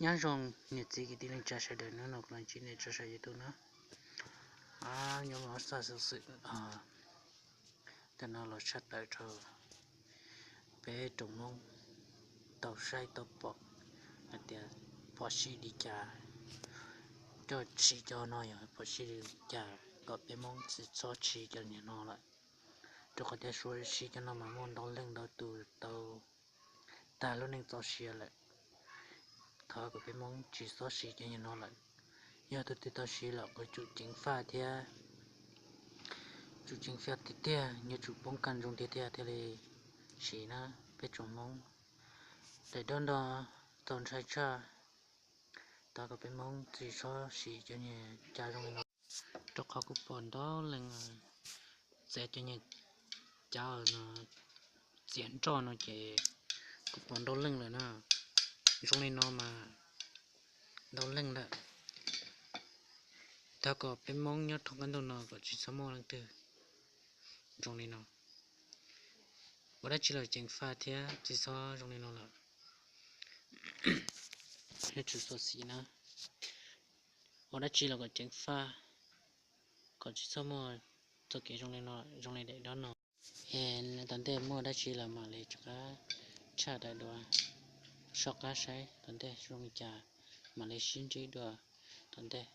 Nyob zoo niam txiv kwv tij neej tsa sawv daws, hnub no kuv los ntsib nej tso saum YouTube na. Nyob zoo xav xov xwm tam no los tshaj tawm rau peb tsoom Hmoob tau saib tau pom hais tias phom sij li cas, coj siv cov no yog phom sij li cas kom peb Hmoob tsis txhob siv cov niag no lawm. Rau qhov tias suav siv cov no mas muaj ntau leej ntau tus tau tag lub neej txoj sia lawm. Thov kom peb Hmoob tsis txhob siv cov niag no lawm. Yog tus twg tau siv lawm kuj tsum ceev faj thiab, tsum ceev faj tiag tiag, yuav tsum poob kaj ntsoog tiag tiag thiaj li siv na. Peb tsoom Hmoob daim duab nrog txaus ntshai tshaj. Thov kom peb Hmoob tsis txhob siv cov niag cas zoo li no, rau qhov kuv pom ntau leej txiav cov niag cas txiav nroj no ces kuv pom ntau leej lawm na. Zoo li no mas ntau leej lawm. Thov kom peb Hmoob nyob thoob qab ntuj no kom tsis txhob muaj leej twg zoo li no. Ua dab tsi los ceev faj thiab tsis txhob zoo li no lawm. Yuav tsum xav xim na, ua dab tsi los kom ceev faj, kom tsis txhob muaj txoj kev zoo li no, zoo li daim duab no. Es tom ntej muaj dab tsi los mam li rov qab tshaj tawm dua, soj qab saib tom ntej zoo li cas, mam li sib ntsib dua tom ntej.